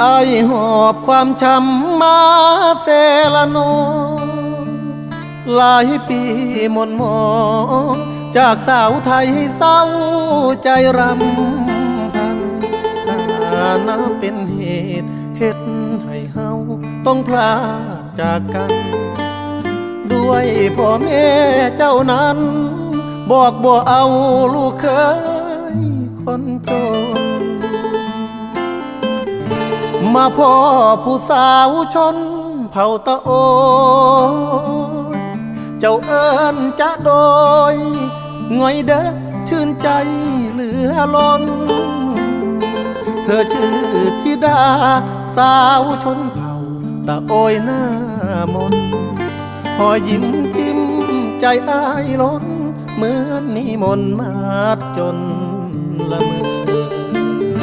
ອ້າຍຫອບຄວາມຊ້ຳມາເຊລະໂນນ ຫຼາຍປີໝ່ນໝອງ ຈາກສາວໄທເສົ້າໃຈຣຳພັນ ຖານະເປັນເຫດເຮັດໃຫ້ເຮົາຕ້ອງພລາກຈາກກັນ ດ້ວຍພໍ່ແມ່ເຈົ້ານັ້ນ ບອກບໍ່ເອົາລູກເຂີຍຄົນຈົນ ມາພໍ້ຜູ້ສາວຊົນເຜົ່າຕະໂອຍ ເຈົ້າເອີ້ນຈະໂດຍ ງ່ອຍເດີຊື່ນໃຈເຫຼືອລົ້ນ ເທີຊື່ທິດາສາວຊົນເຜົ່າຕະໂອຍໜ້າມົນ ຮອຍຍິ້ມຈິ້ມໃຈອ້າຍລົ້ນ ເໝືອນມີມົນມາດຈົນລະເມີ.